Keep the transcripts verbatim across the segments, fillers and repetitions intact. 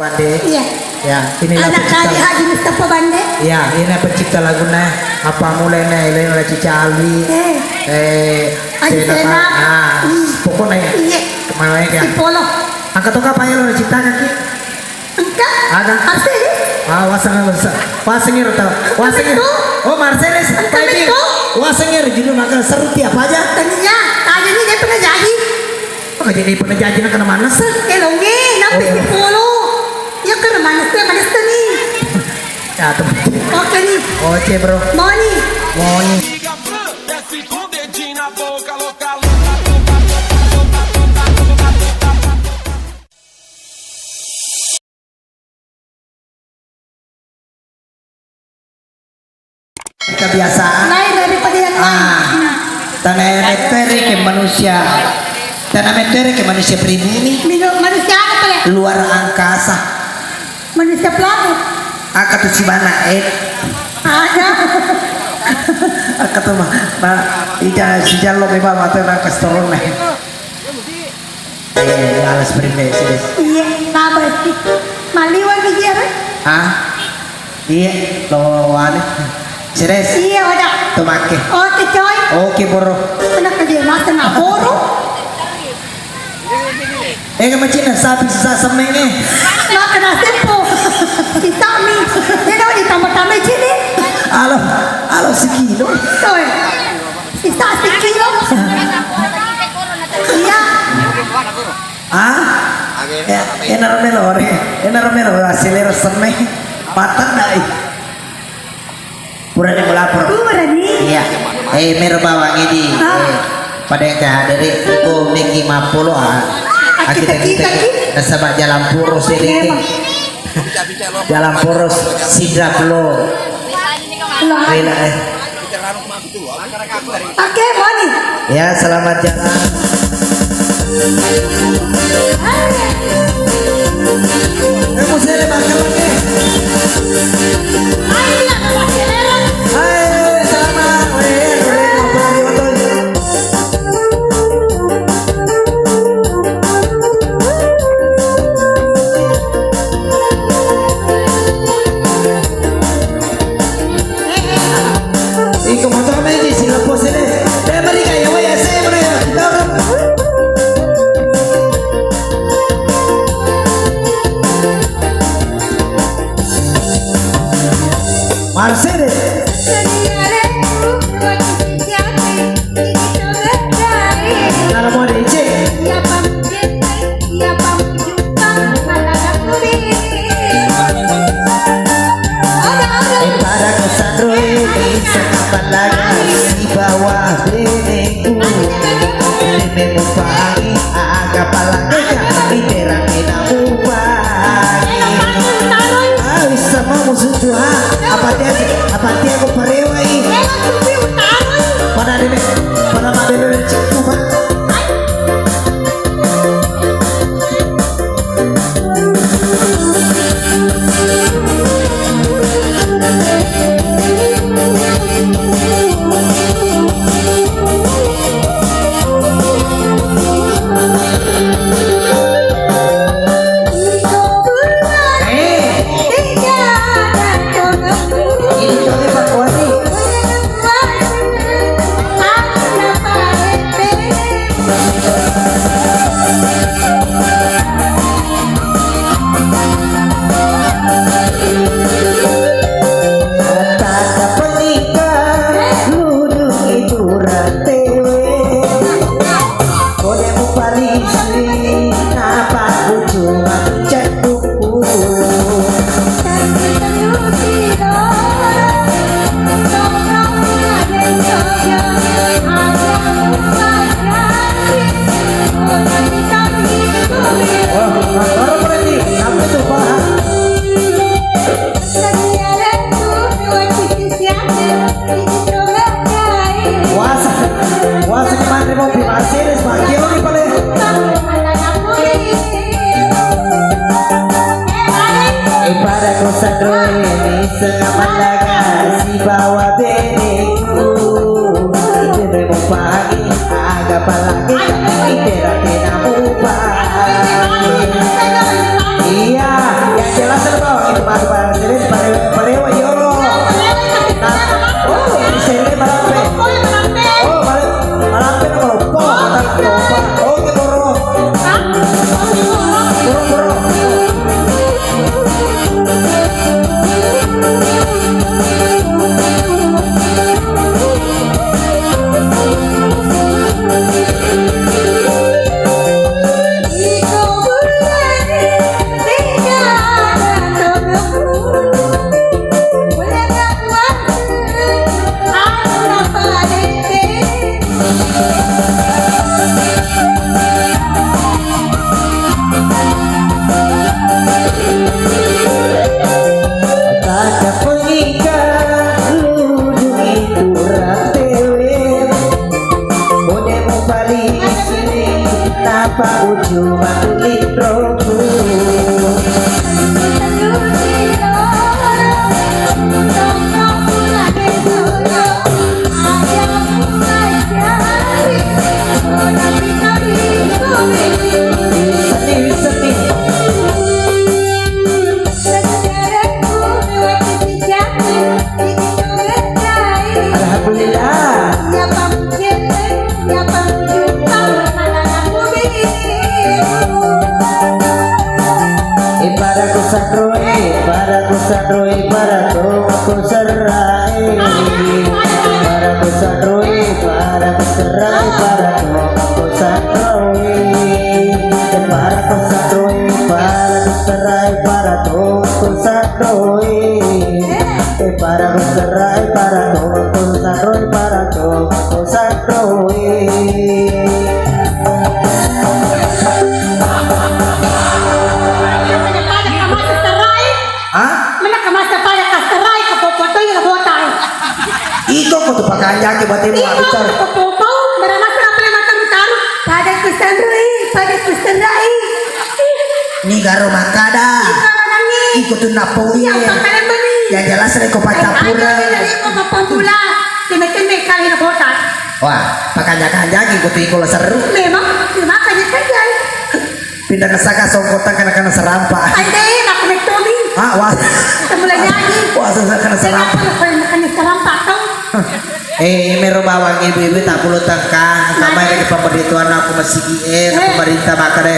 Bande. Iya. Ya, inilah anak pencipta dari Haji Mustafa Bande. Ya, ini pencipta lagunya. Apa mulainya? Elena Cica Alwi. Eh. Eh, Haji Sena, Sena. Ah, hmm. Pokoknya ya. Iya. Kemana ya? Si Polo. Angkat toka apa ya lo ciptakan ki? Engka. Ada. Asli. Ah, waseng, waseng. Waseng ya, tau. Waseng ya. Itu. Oh, Mercedes. Engka itu. Waseng ya, judul maka seru tiap aja. Tanya, tanya ini dia pernah jadi. Maka jadi pernah jaji na kena manessa. Eh, longe, nape. Oh, iya. Sepuluh. Ya, kena manessa, manessa nih. Ya, teman. Oke nih. Oke, bro. Moni. Moni. Kebiasaan. Lain daripada yang lain. Ah, tana mettere ke manusia, tana mettere ke manusia pribumi. Minu-, manusia apa ya? Luar angkasa. Manusia planet. Aka tu si bana, eh. Ada. Aka tu ma, ma, ija si jallo beba mata na kastorona. Eh, lalas pribumi, serius. Iya, sabar sih. Maliwan di dia, eh? Hah? Iya, lo wane. Serius? Iya, udah. Tuh make. Oke, coy. Oke, boro. Pernah kerja masa nggak boro? Eh, kamu Cina, sapi susah semenge. Makan nasi po. Kita mi. Dia dah ditambah-tambah Cina. Alo, alo, sekilo. Coy. Sisa sekilo. Iya. Ah? Ya, enaro melo, re. Enaro melo, hasilnya reseme. Patang dai. Purani melapor. Purani. Iya. Eh, mero bawang ini. Ah. Eh, pada yang hadiri, ko meki mapolo, ah. Aki, aki, aki, aki. Nasaba jalan purus ini. Iya, Bang. Jalan purus, sidrap lo. Lo. Rela, eh. Oke, Moni. Ya, selamat jalan. Eh, musele bakal lagi. Hai, selamat. Eh, Iko motor main di sini lepas ini. Dia beri kayak waya saya mana ya kita. Marcelo. Kalau mau dicek. Pada kesanroi, bisa kapalaga sibawa benengku. Demi mupahangi, aga palaga, iterang ina mupahangi. Ah, bisa mau musuh tua. Apa dia, apa dia aku parewai? Pada dene, pada madene, cuma. Puasa, puasa kemarin mau pi Mercedes, Pak. Kira nih, paling. Ipada kosa doi, sengah malaga, sibawa beneku. Itu memang pagi, agak apalagi, iterang ina mupahangi. Iya, Saroi, pada ku saroi, pada to ku serai. Pada ku saroi, pada ku serai, pada to ku saroi. Pada ku saroi, pada ku serai, pada to ku saroi. Pada ku serai, pada to ku saroi, pada to ku saroi. Hah? Mana kamasa pada kasterai, kapopo to ya botai. Iko ko tu pakanjaki batemu. Iko bicara. Kapopo, mana masa apa yang makan taruh? Pada kusanrui, pada kusanrai. Ni garo makada. Iko manangi. Iko tu napoi. Yang makanan bani. Yang jelas reko pacampura. Iko mapamula. Teme-teme kali na botai. Wah, pakanja-kanjaki ko tu iko la seru. Memang, memang kanja-kanjai. Pindah ke saka songkotan kana-kana serampa. Ande, nak metoni. Ah, wah. Semula nyanyi. Wah, sasa kana serampa. Kenapa nak makan serampa kau? Eh, mero bawang ibu-ibu tak perlu tengkang. Kamai lagi pemberitahuan aku masih eh, pemerintah bakare.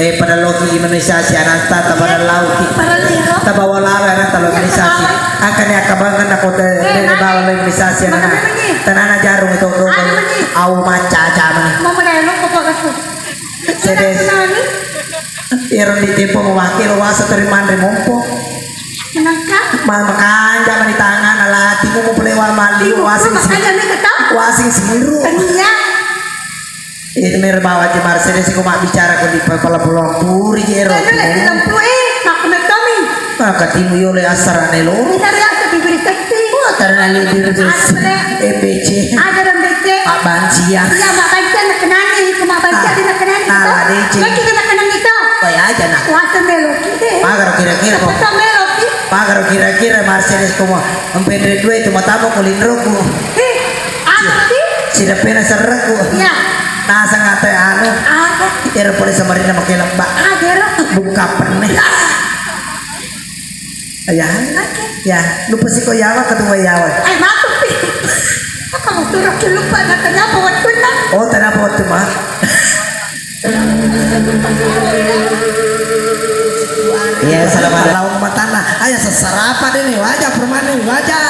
Eh, pada loki imunisasi ananta, tak pada lauki. Pada liro. Tak bawa lawe ananta lo imunisasi. Angkani akkabangan aku te, eh, dari bawah lo imunisasi anak. Tenana jarum itu, itu, itu. Au maca-caca mana. Mau mana lo kok aku? Sedes. Ero di tempo mewakil wasa teriman remompo. Kenapa? Ma makanja mani tangan alatimu mau pelewa mali wasing si-, makanja mi kata? Wasing siru. Tania. Itu mer bawa je Mercedes ko mak bicara ko di pala pulang puri je ero. Kan ada di lampu eh, aku nak kami. Maka timu yole asara ne lo. Kita ada yang bibir seksi. Wah, karena lebih seksi. Ada boleh. E B C. Ada dan B C. Mak Bancia. Iya, Mak Bancia nak kenani, Mak Bancia dia nak kenani. Ah, D C. Lagi dia nak kenani tu. Kau ya aja nak. Wasa melo kita. Magar kira-kira kok. Kita melo kita. Magar kira-kira Mercedes ko mau. Empendre dua itu matamu kulinroku. Eh, apa sih? Sida pena serreku. Iya. Nasang ate anu. Apa? Ero pole Samarinda make lembak. Ah, ero. Buka penne. Iya. Ya. Oke. Ya, lupa siko yawa ketua yawa. Ai, matu pi. Apa mau turun ke lupa nak kenapa waktu nak? Oh, kenapa waktu mah? Iya, selamat datang. Lawan matana. Ayo sesarapa deh nih, wajah permane, wajah.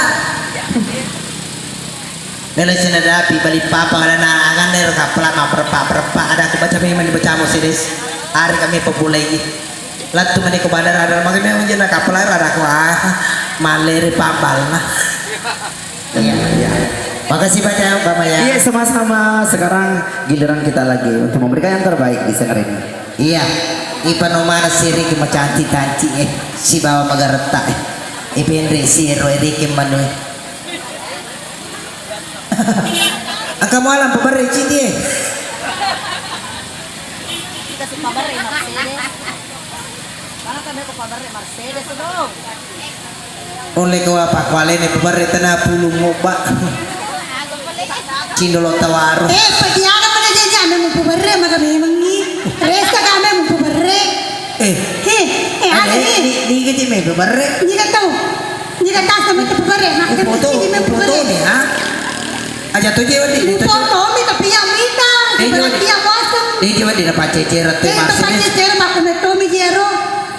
Melo sina dapi bali papa ada na angan ero kapala ma perpa perpa ada aku baca memang dibacamu sides. Hari kami pepulai. Lattu mani ko bandar ada magi memang jena kapala ada aku ah. Maleri pambalna. Iya, iya. Makasih banyak, Bapak, ya. Iya, sama-sama. Sekarang giliran kita lagi untuk memberikan yang terbaik di sini. Iya. Ipa no mana siri ki macanci tanci eh sibawa magaretta eh. Ipenre siro eh riki manu eh. Engka mualang pabarre citi eh. Kita suka barre Mercedes. Mana tanda ko pabarre Mercedes dong. Olle ko apa kualene pabarre tena pulung ngobba. Cindolo tawaro. Eh, pagiana mana jaji ame mu pabarre maga memengi. Resta kame mu pabarre. Eh. He, eh, ada ni. Ni, ni, ni, ni, me pabarre. Ni ka tau. Ni ka tau sama tu pabarre. Mak, foto, ni me foto pabarre. Ni, ha? Aja to je wadi. Lu foto mi tapi yang mita. Eh, di mana dia puasa? Eh, je wadi na pacecere te. Eh, masih. Pacecere mak me to mi jero.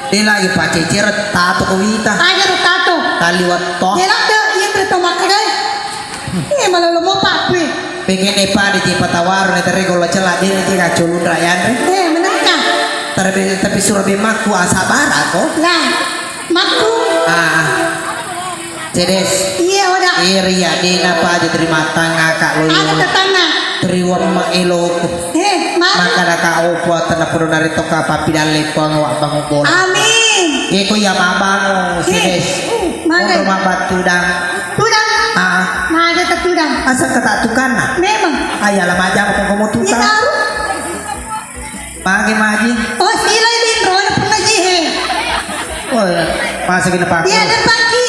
Dé lagi pacécér tato ko wita. Aja ro tato. Taliwat to. Dé lakka, iya ro to makkeda. Eh, malolo mo pakkui. Pengen ne pada je patawaro ne terego la cela dé ne je kaccu lunra yanre. Eh, menengka. Tapi, tapi sura be makku asabara ko. Lah, makku. Ah. Cedes. Iya, oda. Iri ya, dé napa aja terima tangga kak lo. Ada tetangga. Triwemme eloku. Eh, mari. Maka naka opo tena podo nari toka papidalle puang wa bangun bola. Amin. Iko ya mabango. Eh, sides. Mari. Onro mabat tudang. Tudang. Ah. Mari ke tudang. Asa kata tukana. Memang. Ayala majama ko kamu tukang. Itaru. Pagi maji. Oh, sila ini roda pernah ji he. Oh, ya. Masa kena pakai. Iya, dan pagi.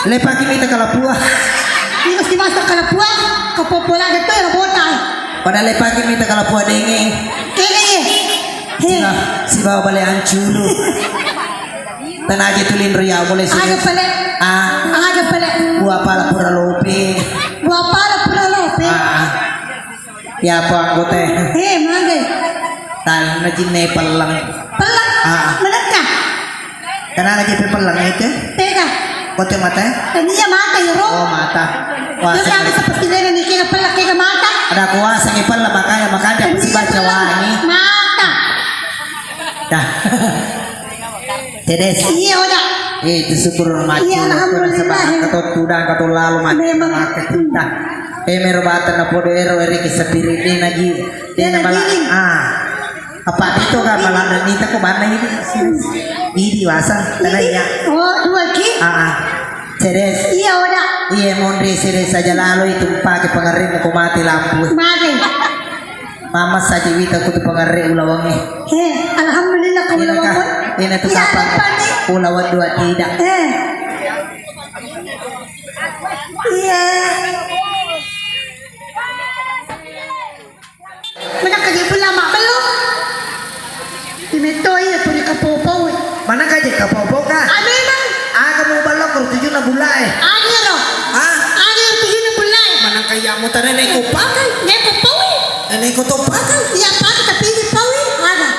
Lepaki mita kalapua. Ini mesti masak kalapua. Kepopola de to ya botai. Pada lepaki mita kalapua denge. Kene ye. He. Sibawa bale anculu. Tanaje tulin ria boleh sih. Ada pale. Ah. Ada pale. Buah pala pura lope. Buah pala pura lope. Ah. Ya apa anggota? He, mangga. Tang najinne pellang. Pellang. Ah. Menekah. Nana je pepelleng itu? Tega. Kote mata? Tania mata iro. Oh, mata. Wah, dia kami seperti lena nih, kega pella, kega mata. Ada kuasa nih pella, makanya, makanya pasti baca wangi. Mata. Dah. Tedes. Iya, udah. Eh, itu syukur mati. Iya, alhamdulillah. Sebab angkat tuh udah, angkat tuh lalu mati. Memang. Mati kita. Eh, merobatan na podo ero, eri ke spirit ini lagi. Dia lagi. Ah. Apa itu kan malah nita kok mana ini? Ini wasa, tenang ya. Oh, dua ki? Ah, ah. Serius. Iya, udah. Iya, mondre serius saja lalu itu pakai pengerim kok mati lampu. Mati. Mama saja wita kutu pengerim ulawangi. Eh, alhamdulillah kalau ulawangi. Ini tuh kapan? Ulawan dua tidak. Eh. Iya. Manakka je pula mabbello. Di metto iya tuli kapopau. Manakka je kapopau ka? Ah, memang. Aga mu ballo ko tujuna bulae. Agero. Ah? Agero tujuna bulae. Manakka iya mu tare neko pakai. Neko pakai. Neko to pakai. Iya pakai tapi di pawi. Ada.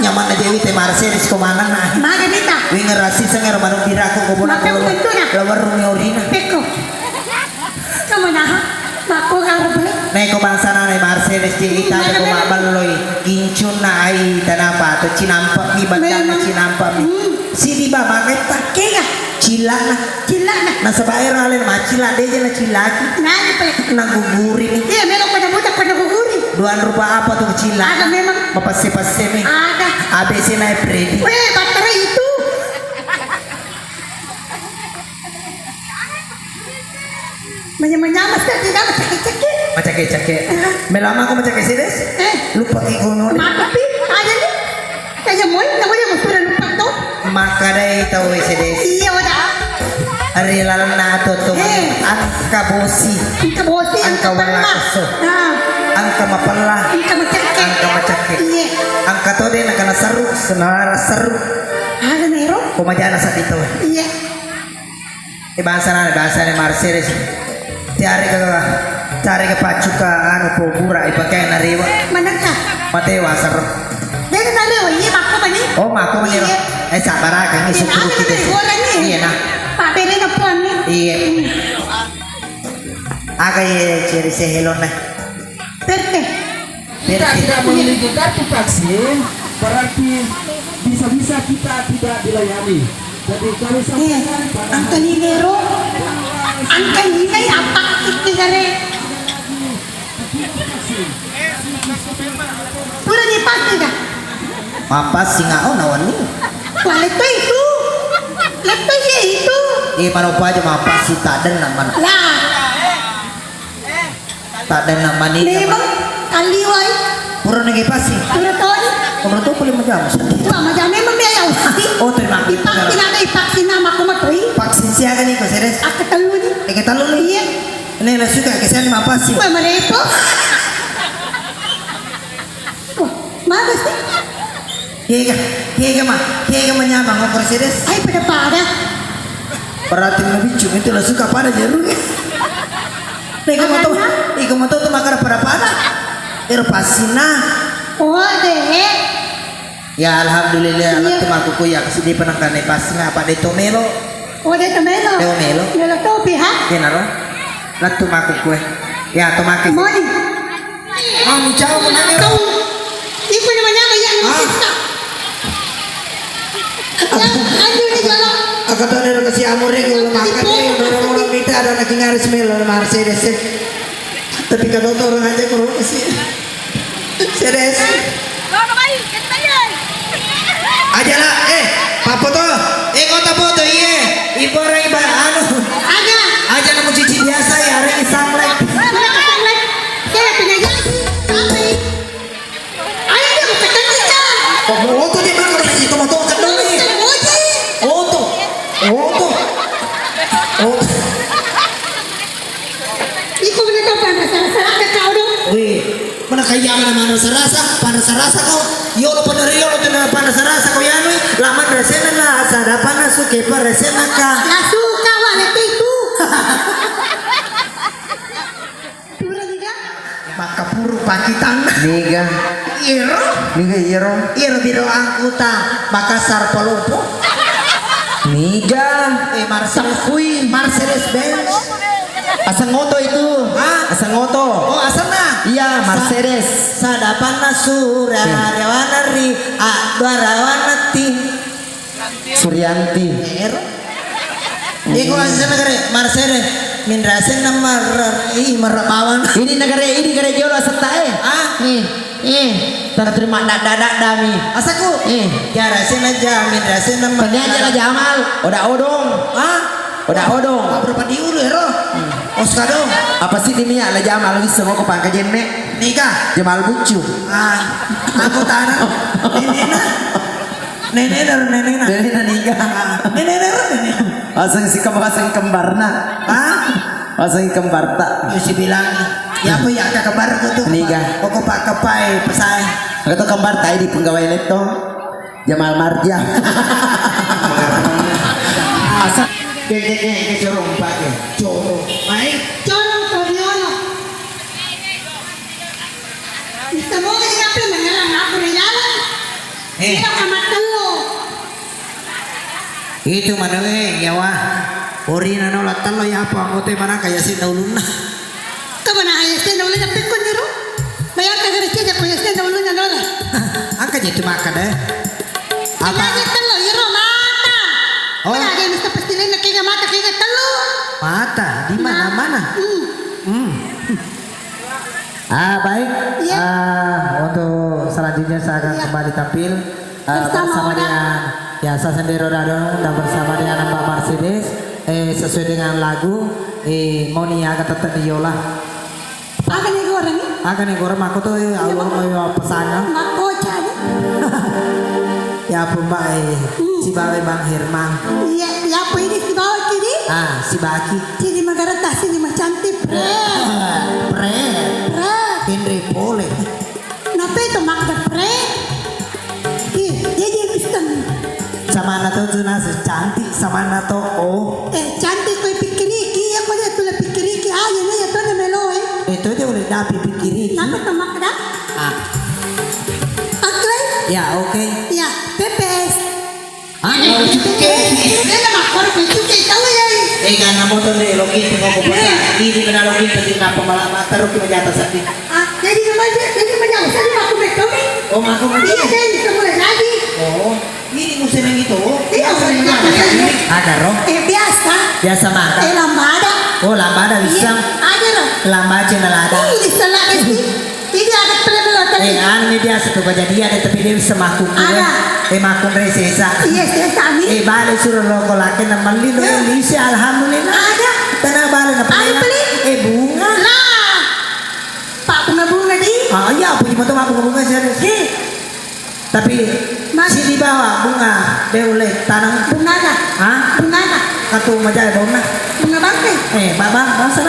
Nyaman aja wite Mercedes ko manenna. Mana nita? Winga rasi sengero manuk dirako ko bola. Maka ko. Lawarung orina. Peko. Kamu naha? Makko karo beli. Neko bangsana ne Mercedes je ita ko mabballoi. Gincunna ai tanapa to cinampa mi bacana cinampa mi. Sidi ba magetta. Kega? Cilana. Cilana. Nasaba ero ale macila deje na cilaki. Nani pale. Na guguri ni. Iya melo pada buta pada guguri. Dua rupa apa tuh cila? Ada memang. Mapasse-passe mi. Ada. A B C na Freddy. Weh, baterai itu. Manya-manya mas tak tidak macake-cake. Macake-cake. Melama ko macake sedes? Eh. Lupa ki kono. Mata pi aja ni. Aja moi, na moi mo sudah lupa to. Makadai tau sedes. Iya wada. Ari lalenna to to. Eh. Angka bosi. Angka bosi, angka wala keso. Nah. Angka mapella. Angka macake. Angka macake. Iya. Angka to de nakana seru, senara seru. Ada nero. Ko majana sadi to. Iya. Eh, bahasa na, bahasa ni Mercedes. Cari ke, cari ke pacu ke anu pura ipake narewa. Manakka? Mate wasar. Dia ke narewa, iya makko mani. Oh, makko mani. Iya. Eh, sabar aja, ini syukur kita. Iya, nah. Pak Bene na puang ni. Iya. Aga ye ciri sehelon na. Perte. Kita tidak memiliki kartu vaksin, berarti bisa-bisa kita tidak dilayani. Jadi kami sampaikan pada angka lima ero, angka lima ya apa itu gare? Pura ni pasti dah. Mappassinga oh nawani. Wale to itu. Leto ye itu. Eh, mano paja mappassi tak denna mana. Lah. Taddenna mani. Memang kaliwai. Pura nagi pasi. Pura toni. Pura to puli majam. Wah, majam memang biaya usti. Oh, terima kasih. Ipaksin ada ipaksin nama aku mah toi. Vaksin siaga nih, Ko Sedes? Aku telu nih. Eke telu nih? Iya. Ini lah suka ke sana mapasi. Wah, merepo. Wah, mana sih? Kega, kega ma, kega manyamang okor sedes. Ai pada-pada. Berarti mabiccu itu lah suka pada jeruk. Iko mato, iko mato tu makara pada-pada. Ero pasina. Oh, deh. Ya alhamdulillah, iya. Alat tu maku kuya kasih di penangkane pasina apa de to melo. Oh, de to melo. De to melo. Melo topi ha? Kenaro? Latu maku kue. Ya to make. Moni. Anu jauh menanya. Kau, ibu namanya apa ya? Ah. Ya, anu ni kalau. Aku tahu dari kasih amore kalau makan ni orang-orang minta ada nak nyaris melo Mercedes. Tapi kalau orang aja kalau kasih. Sedes. Aja lah, eh, papoto, eh kota foto, iye, ibu orang iba anu. Aja. Aja namu cici biasa ya, hari ini sunlight. Mana sunlight? Dia punya jaki, apa ini? Ayo dia buka jaki kan? Oh, foto dia mana orang itu motor kedua ni. Foto, foto, foto. Iko bener tau panrasa-rasa ke kau dong. Wih, mana kaya mana panrasa-rasa, panrasa-rasa kau. Yolo bener yolo tu na panrasa-rasa kau yanui. Laman resena na asada panas suke paresena ka. Nasuka wale itu. Pura juga. Maka puru pakitang. Niga. Iro. Niga iro. Iro biro angkutan Makassar Palopo. Niga? Eh, Mercedes. Takui. Mercedes Benz. Aseng oto itu. Hah? Aseng oto. Oh, asenna? Iya, Sa-, Mercedes. Sadapanna sura Eh. rewana ri, a, dua rawana ti. Suryanti. Ero. Iko asenna gare, Mercedes. Minrasenna mar-, ih, marra bawang. Ini negara, ini negara jolo asetta, eh. Ah? Eh. Eh, tara terima dadda-dadda mi. Asaku. Eh. Jara sena jamin, rasena ma-, Tanya aja lah Jamal. Oda odong. Hah? Oda odong. Apa berapa diulu, ero? Hmm. Oskado. Apa sih dimi ya lah Jamal, bisa ngoko pangka jenne? Nika. Jamal bucu. Ah, aku tanah. Nenena. Nenena, nenena. Nenena nika. Ah, nenena, nenena. Aseng si kembar, aseng kembarna. Hah? Aseng kembarta. Ya, si bilang, ya, apa ya, ada kembar aku tuh. Niga. Pokok pak kepai, pesai. Aku tuh kembarta di penggawai leto. Jamal Marja. Asal. Ke, ke, ke, ke, corong, Pak, ya. Corong. Baik. Corong, Toriono. Bisa mau ke sini, apa menyerang aku di jalan? Eh. Tidak sama telur. Itu manawe nyawa. Orina no lattello ya apa anggota manaka ya sinna ulunna. Kemana ya sinna ulunna pekko niro? Bayangkan gara cia ko ya sinna ulunna nola. Angka je tu makan deh. Apa? Apa? Tello iro mata. Oh. Mana ada yang bisa pasti lain kega mata kega tello. Mata di mana Nah. mana? Hmm. Hmm. Ah, baik. Iya. Ah, untuk selanjutnya saya akan Iya. kembali tampil, ah, Bersama bersama Oda. dengan, ya, saya sendiri Oda Dong dan bersama dengan Mbak Mercedes, eh, sesuai dengan lagu, eh, mau nih agak tetap di Yola. Apa nih goreng? Agak nih goreng, aku tuh, eh, Allah mau pesannya. Mak kocak. Ya, apa, Mbak, eh, Hmm. si Bawe Bang Herman. Iya, ya, apa ini si Bawe kiri? Ah, si Baki. Sini magarata, sini macantik, pre. Pre. Pre. Henry Pole. Kenapa itu makna pre? Ih, dia jadi Kristen. Samana to tu nasi cantik, samana to oh. Eh, cantik kau pikiriki, ya kau dia tulah pikiriki, aja nih ya tuh ada melo eh. Itu dia boleh dapi pikiriki. Kenapa tuh makna? Ah. Oke. Ya, oke. Ya, pepes. Ah, mau cuke. Dia nama korban cuke tahu ya. Eh, karena motor deh, login tuh mau buka. Eh. Ini kena login tuh di apa malah mata rugi menjata sedih. Ah, jadi kemarin jadi menjauh saya aku betul. Oh, aku Iya, menjauh. saya bisa mulai lagi. Oh, ini musim yang itu. Iya, Musim yang musim itu. Ada roh. Eh, biasa. Biasa makan. Eh, lambada. Oh, lambada Iya, bisa. ada roh. Lamba cina lada. Ini salah sih. Ini ada pernah tadi. Eh, anu ni biasa tu kejadian, eh, tapi dia bisa maku kue. Ada. Eh, maku re sesa. Iya, sesa, Ami. Eh, balik suruh rokok laki, nama li, Iya. lu isi, alhamdulillah. Ada. Tenang balik, apa Ada ya? beli? Eh, bunga. Lah. Pak bunga-bunga di. Ah, iya, puji moto maku bunga serius. Hei. Tapi Mas. sini bawa bunga, dia boleh tanam. Bunga kah? Hah? Bunga kah? Katu majai bunga. Bunga bangkai. Eh, baba, bangsa.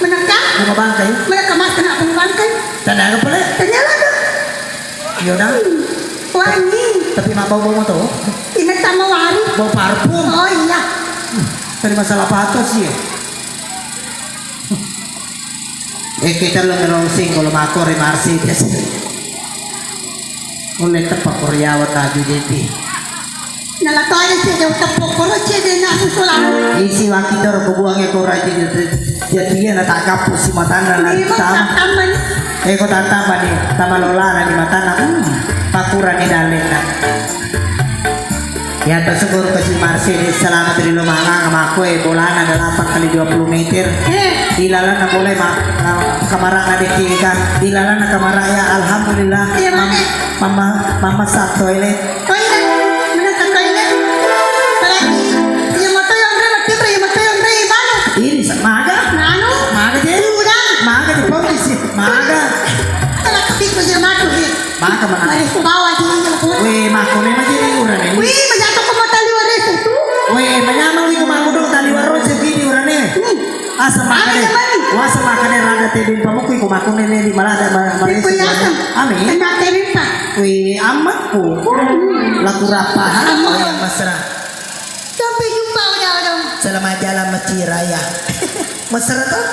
Menekah? Bunga bangkai. Menekah mas kena bunga bangkai. Tanda apa le? Tanya lah tuh. Iya dah. Hmm, wangi. Tapi mak bau-bau moto? Ini sama wangi. Bau parfum. Oh iya. Hmm, dari masalah patos sih ya. Eh, kita lo ngerosing kalau makor di Mercedes. Mulai tepak Koreawan lagi, Devi. Nala toya cedde uteppokoro cedde na susulang. Isi waki doro kebuangnya kau rajin jadi dia na tak kapu si matana na Memang sama. tak taman. Eh, kau tak taman nih, taman lolana di matana. Hmm, pakuran di dalenna. Ya, bersyukur ke si Marsi selamat di rumah anak sama aku, eh, bolana ada delapan kali dua puluh meter. Eh. Di lalana boleh ma-, ma-, kamara ada tiga. Di lalana kamara ya, alhamdulillah. Iya, Mam-, Mama. Mama, Mama satu toilet. Toilet, mana ke toilet? Berarti, iya, motor yang berapa? Tipe, iya, motor yang berapa? Mana? Ini sa-, maga? Nanu? Maga, je? Udang. Maga, je, polisi. Maga. Telah kepikir, iya, matu, iya. Maga, mana? Mari, bawa, iya, iya, iya. Weh, mako memang jadi orang ini. Wih, menjatuh ke mata liwar itu. Weh, menyamang itu mako dong tali warung segini orang ini. Hmm. Asa makane, wasa makane raga tebing pamuku iko makune ne di malada ma-, Iko marisi yasang. Amin. Tena tebing pa. Wih, amakku. Laku rapa. Amin. Oh, yang mesra. Sampai jumpa udah dong. Selamat jalan Masjid Raya. Mesra tuh?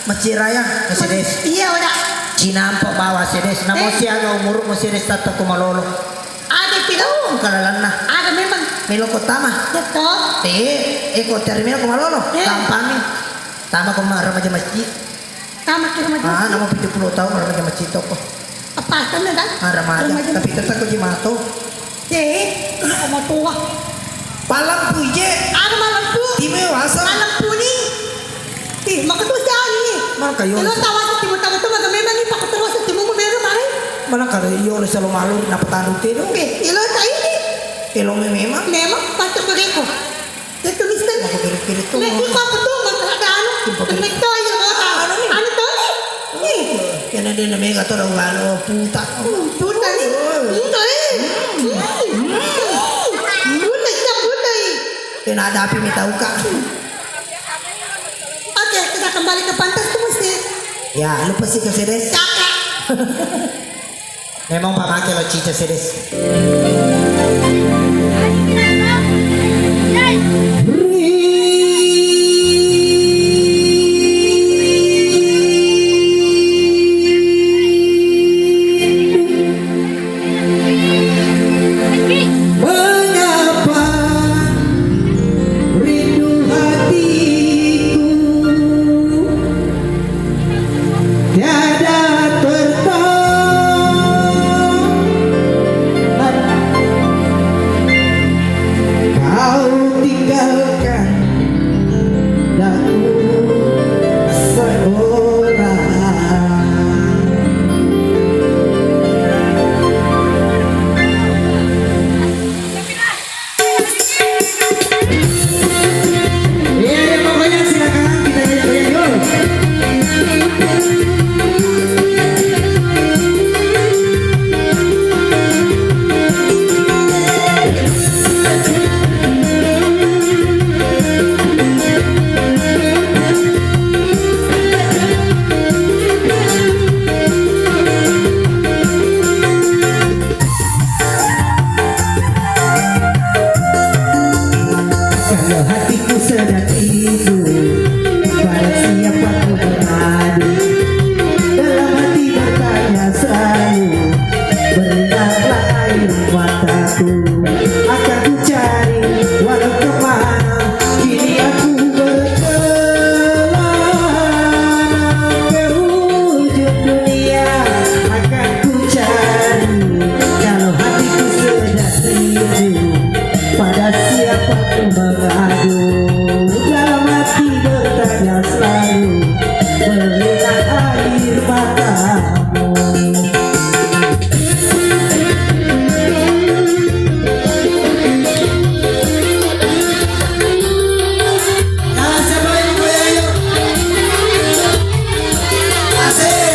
Masjid Raya, Masjid Des. Iya, udah. Cinampak bawa Masjid Des. Namo Eh. siaga umur Masjid Des tatto ko malolo. Ada tidak? Oh, kalalanna. Ada memang. Melo ko tama. Betul. Eh, eh, ko cari melo ko malolo. Eh. Gampang ni. Tama ko ma remaja masjid. Tama ki remaja masjid. Ah, nama tujuh puluh tahun remaja masjid toko. Apa kan, kan? Ah, remaja. Remaja. Tapi tetap ko jimato. Eh, ini ko matua. Palampu je. Ada malampu. Timu wasa. Malampu ni. Ih, maka tu jani. Maka yo. Elo tawa tu timu tawa tu maka memang ni pakai terus timu mu beru mari. Mana kare yo le selalu malu napa tandu telo. Eh, elo tai ni. Elo me memang. Memang patut begitu. Itu mister. Maka kiri-kiri tu. Nanti kau tu maka ada anu. Begitu aja mau anu ni. Anu tu ni. Ih. Kena dia namanya kata orang anu puta. Hmm, puta ni. Puta ni. Hmm. Hmm. Puta, iya puta ni. Kena ada api mi tau ka. Oke, kita kembali ke pantas tuh mesti. Ya, lupa sih ke sedes. Kakak. Memang pamake lo cica sedes. Mengapa rindu hatiku tiada tertahan? Kau tinggalkan daku seorang. Iya, iya, pokoknya silakan kita nyanyi, yuk. Kalau hatiku sedang rindu pada siapa ku mengadu, dalam hati bertanya selalu, beringatlah air mataku. Akan ku cari walau kemana, kini aku berkelana ke ujung dunia. Akan ku cari kalau hatiku sedang rindu, pada siapa ku mengadu, dalam hati bertanya selalu, berilah air matamu. Nah, siapa yang mau, ayo? Asik.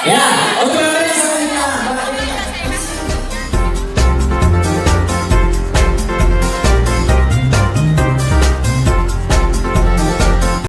Ya.